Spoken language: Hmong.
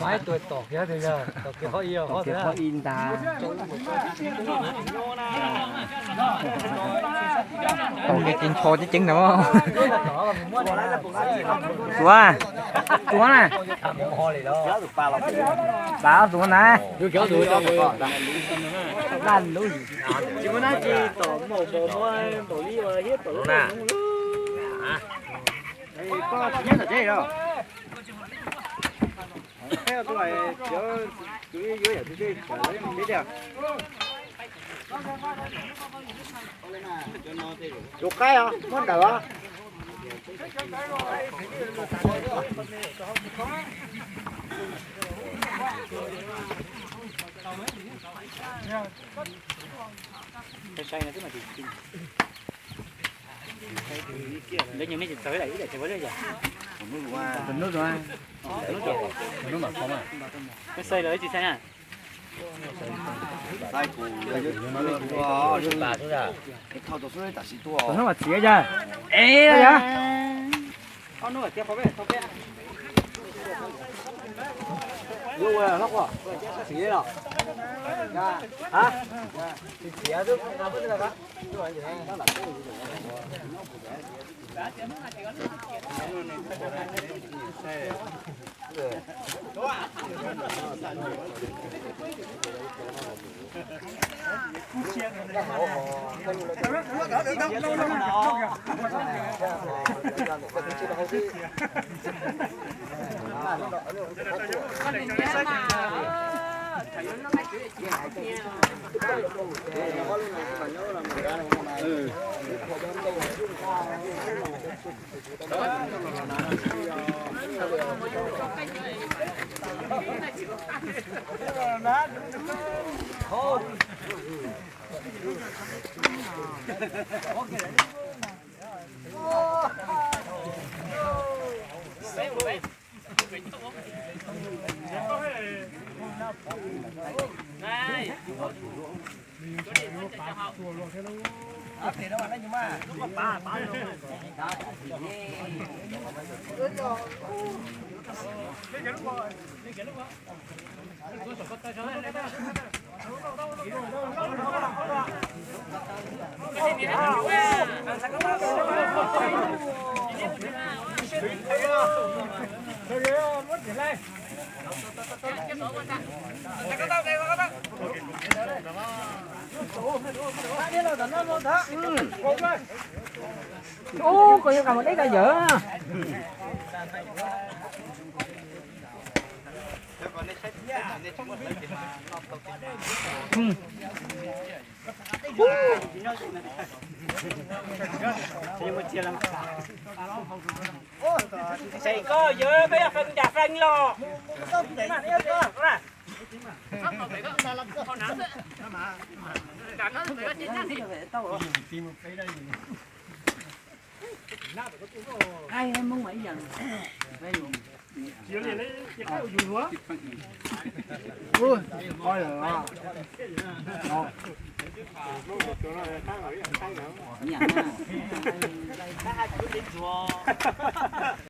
Mas ib tug tom kiag, tom kiag qhov ib, tom kiag qhov ib ntag. Tom kiag ces ncho ceeb ceeb na. Tuav, tuav na. Pab tuav na. Tsis muaj dab tsi, tom maum npaum muab npaum li ua thiab tom lub na. Koj tsis nyob tom tsev los? Qaib tus, tus yuav yam tus teb, tus qaib os, muab ntawm os. Lawv nyuag me tsis txawv ib daim tsev ua lej yom. Peb xav lawv tsis xav na. Tus hnub mas txiv yog. Ev, yog. Ub, koj yuav qas mus deb koj yawm. Koj yawm, koj yog feem cas feem los?